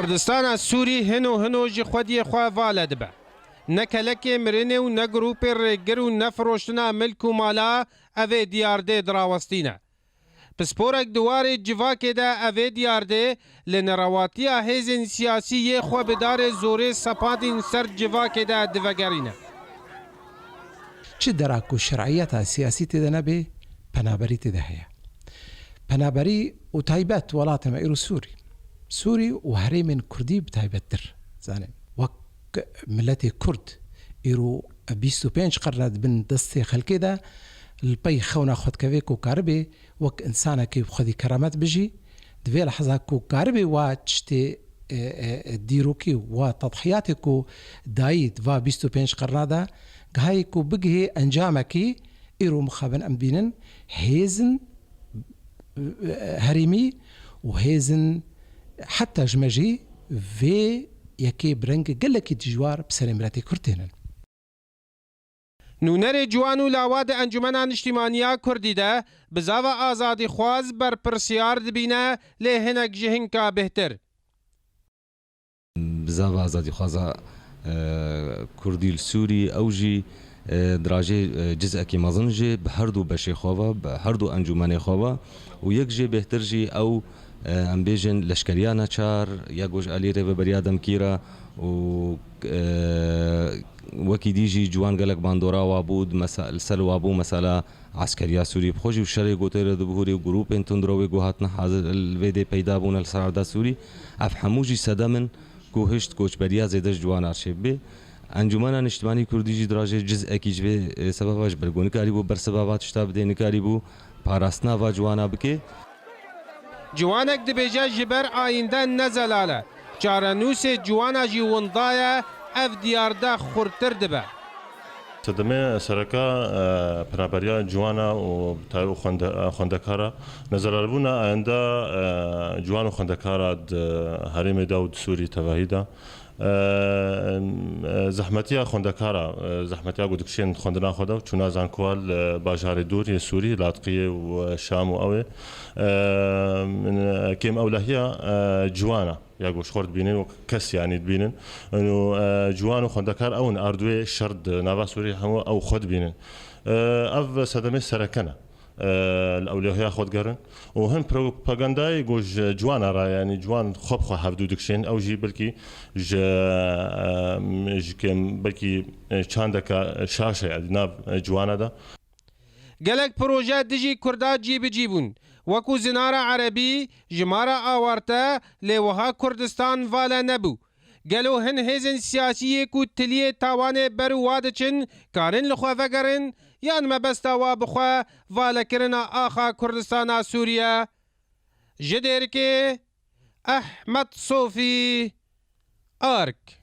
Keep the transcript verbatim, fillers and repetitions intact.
Kurdistana Sûrî hino hino ji xwediyê xwe vale dibe. Ne kelekê mirinê û ne grûpê rêgir û ne firoştina milk û mala evê diyardê dirawestîne. Pisporek di warê civakê de evê diyardê li nerewatiya hêzên siyasî yê xwe bi darê zorê sepandîn ser civakê de divegerîne. Çi dera ku şer'iyeta siyasî tê de nebe, penaberî tê de heye. Penaberî û taybet welatê me îro Sûrî. Sûrî û herêmên Kurdî bi taybettir. Zanê, wek miletê Kurd îro bîst û pênc qerne di bin destê xelkê de li pey xewna xwe dikeve ku karibe wek însanekî bi xwedî keramet bijî, di vê lehza ku karibe wa tiştê, e, e, e, dîrokî wa tedhiyatê ku dayî di va bîst û pênc qerna de, gihayê ku bigihê encamekî îro mixabin em dibînin, hêzin, e, herêmî û hêzin heta ji me jî vê yekê bi rengê gelekî dijwar bi serê miletê Kurd tênin. Nûnerê ciwan û lawa di Encûmena Niştîmaniya Kurdî de bi zava azadîxwaz berpirsiyar dibîne, lê hinek ji hinka bêhtir. Bi zava azadîxwaza, e, Kurdî li Sûrî, ew jî, e, dirajê, e, cizekî mezin jî bi her du beşê xwe ve, bi her du encûmenê xwe ve û yek jê bêhtir jî ew, e, em bêjin leşkeriya neçar, ya ku ji alî rêveberiya demkî re û, e, wekî dî jî ciwan gelek bandora wa bû, di mesa-, li ser wa bû mesela eskeriya Sûrî bi xwe jî û şerê gotê re dibihûrê û grûpên tundrewê ku hatine hazir li vê dê peyda bûne li ser arda Sûrî. Ev hemû jî sedem in ku hişt koçberiya zêde ji ciwan arşêv bê. Encûmena Niştimanî Kurdî jî dirajê cizekî ji vê, e, sebeba ji ber ku nikarîbû bersiva va tişta bidê, nikarîbû parastina va ciwana bike. Ciwanek dibêje ji ber ayînde ne zelal e. Çarenûsê ciwana jî winda ye, ev diyar de xurtir dibe. Sedemê sereke, e, penaberiya ciwana û tay-, û xwende-, e, xwendekara, nezelalbûna ayende, e, ciwan û xwendekara di herêmê de û di Sûrî tevahî de. E, e, zehmetiya xwendekara, e, zehmetiya ku dikişên xwendina xwe de û çûna zankowa li bajarê dûr yê Sûrî, Latqiyê û, e, Şam û ew ê, e, kêm ewlehiya, e, ciwana. Ya ku ji xwe dibînin, wek kes, yanî, dibînin. Û, e, ciwan û xwendekar ew in, ardûyê şer di nava Sûriyê hemû ew xwe dibînin. E, ev sedemê sereke ne, e, li ewlehiya xwe digerin. Û hin propagandayê ku ji ciwana re, yanî, ciwan xwe bi xwe hevdû dikişên, ew jî belkî ji, e, ji kêm, belkî, e, çandeke şaş e di nav, e, ciwana de. Gelek proje dijî Kurda cî bi cî bûn. Weku zinara erebî, ji ma re awarte, lê wiha Kurdistan vale nebû. Gelo hin hêzên siyasî yê ku tiliyê tawanê ber û wa diçin, karin li xwe vegerin, yan mebesta wa bi xwe valekirina axa Kurdistana Sûriye? Ji Dêrikê, Ehmed Sofî, Ark.